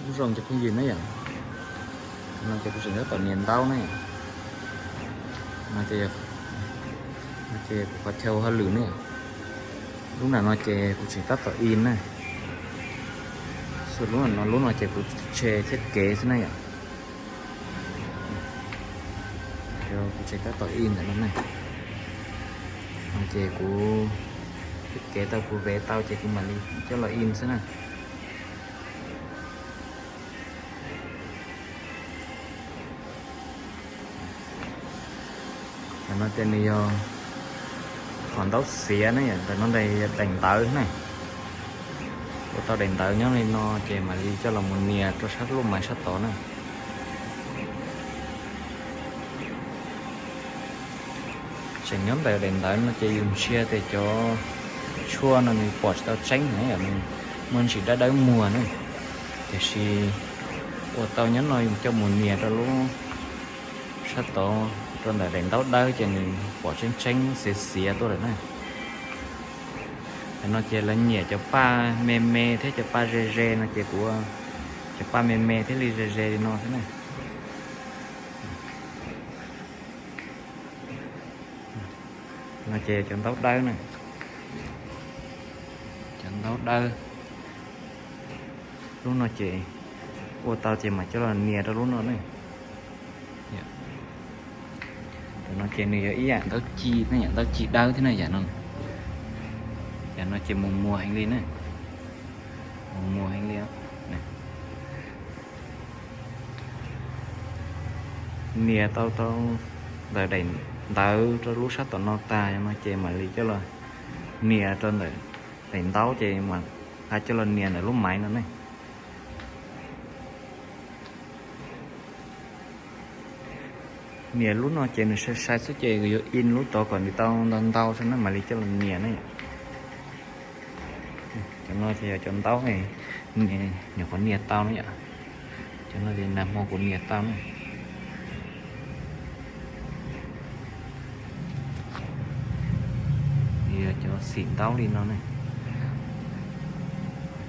Nyob zoo cov phooj ywg na yom, no ces kuv tseem tab tom nias ntaub ne. No ces, no ces kuv qhov chaw ua hauj lwm ne. Lub nram no ces kuv tseem tab tom in na. Xws lub nram no, lub no ces kuv tshe thiab kev xwb na yom. Kuv tseem tab tom in ntawm no ne. No ces kuv thiab kev tau, kuv vev tau ces kuv mam li coj los in xwb na. Ntawm no ces nws yog qhov ntaub xiav ne yom, ntawm no ntawd yog daim ntawv ne. Ua tau daim ntawv nyob li no ces mam li coj los mus nias rau sab lub maiv sab tod na. Tseem nyob ntawm daim ntawv no ces yus ntsia tias cov tshuaj no nws pom tsis tau tseeb na yom, nws muaj ntsis dawb dawb muag na. Tiam sis ua tau nyob no yus coj mus nias rau lub sab tod, rau ntawm daim ntaub dawb ces nws pom tseeb tseeb xiav xiav tuaj lawm na. Ntawm no ces lawv nyiam cov paj me me thiab cov paj ze ze no ces kuv ua cov paj me me thiab li ze ze li no xwb na. No ces cov ntaub dawb na, cov ntaub dawb. Lub no ces ua tau ces mam coj los nias rau lub no ne. Ntawm no ces nws yog ib yam ntaub ci, yam ntaub ci dawb thiab na yom no. Yam no ces mus muag heev li na, mus muag heev li. Nias tau tau ntawm daim ntawv rau lub sab tom no tag no ces mam li coj los nias rau ntawm daim ntaub ces mam nqa coj los nias ntawm lub maiv no ne. Nias lub no ces nws sai sai xwb ces yuav in lub tod kom nws tau ntau ntau xwb na mam li coj los nias ne. Cov no ces yog cov ntaub, nyuam qhuav nias tau na yom. Cov no ces nag hmo kuv nias tau na. Yog cov xim ntaub li no ne.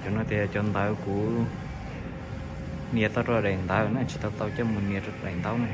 Cov no ces yog cov ntawv kuv nias tau rau daim ntawv na, tsis tau tau coj mus nias rau daim ntaub na.